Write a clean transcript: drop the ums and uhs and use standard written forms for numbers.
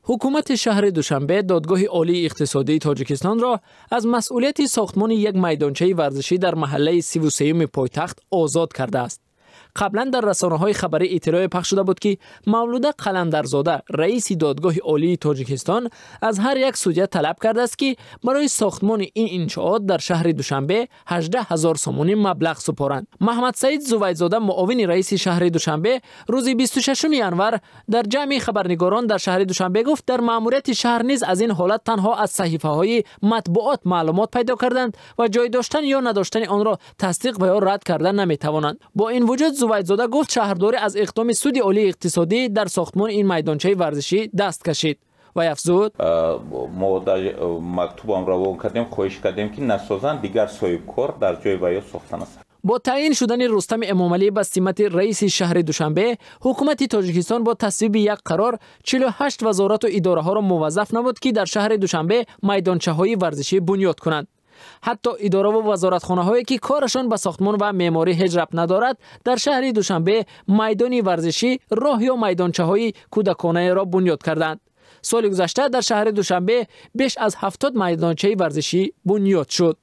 Ҳукумати шаҳри Душанбе Додгоҳи олии иқтисодии Тоҷикистонро аз масъулияти сохтмони як майдончаи варзишӣ дар маҳаллаи 33-юми пойтахт озод кардааст. Қаблан дар расонаҳои хабарӣ иттилоъе пахш шуда буд, ки Мавлуда Қаландарзода, раиси Додгоҳи олии Тоҷикистон, аз ҳар як судя талаб кардааст, ки барои сохтмони ин иншоот дар шаҳри Душанбе 18 ҳазор сомонӣ маблағ супоранд. Маҳмадсаид Зувайдзода, муовини раиси шаҳри Душанбе, рӯзи 26 январ дар ҷамъи хабарнигорон дар шаҳри Душанбе гуфт, дар маъмурияти шаҳр низ аз ин ҳолат танҳо аз саҳифаҳои матбуот маълумот пайдо карданд ва ҷой доштан ё надоштани онро тасдиқ ва ё рад карда наметавонанд. Бо ин вуҷуд Зувайдзода гуфт, шаҳрдорӣ аз иқдоми Суди олии иқтисодӣ дар сохтмони ин майдончаи варзишӣ даст кашид ва афзуд: Мо мактубам равон кардем, хоҳиш кардем, ки насозанд, дигар соҳибкор дар ҷои ваё сохта насад. Бо таъин шудани Рустами Эмомалӣ ба симати раиси шаҳри Душанбе, ҳукумати Тоҷикистон бо тасвиби як қарор 48 вазорату идораҳоро муваззаф намуд, ки дар шаҳри Душанбе майдончаҳои варзишӣ бунёд кунанд. Ҳатто идораву вазоратхонаҳое, ки корашон ба сохтмон ва меъморӣ ҳеҷ рабт надорад, дар шаҳри Душанбе майдони варзишӣ, роҳ ё майдончаҳои кӯдаконаеро бунёд карданд. Соли гузашта дар шаҳри Душанбе беш аз 70 майдончаи варзишӣ бунёд шуд.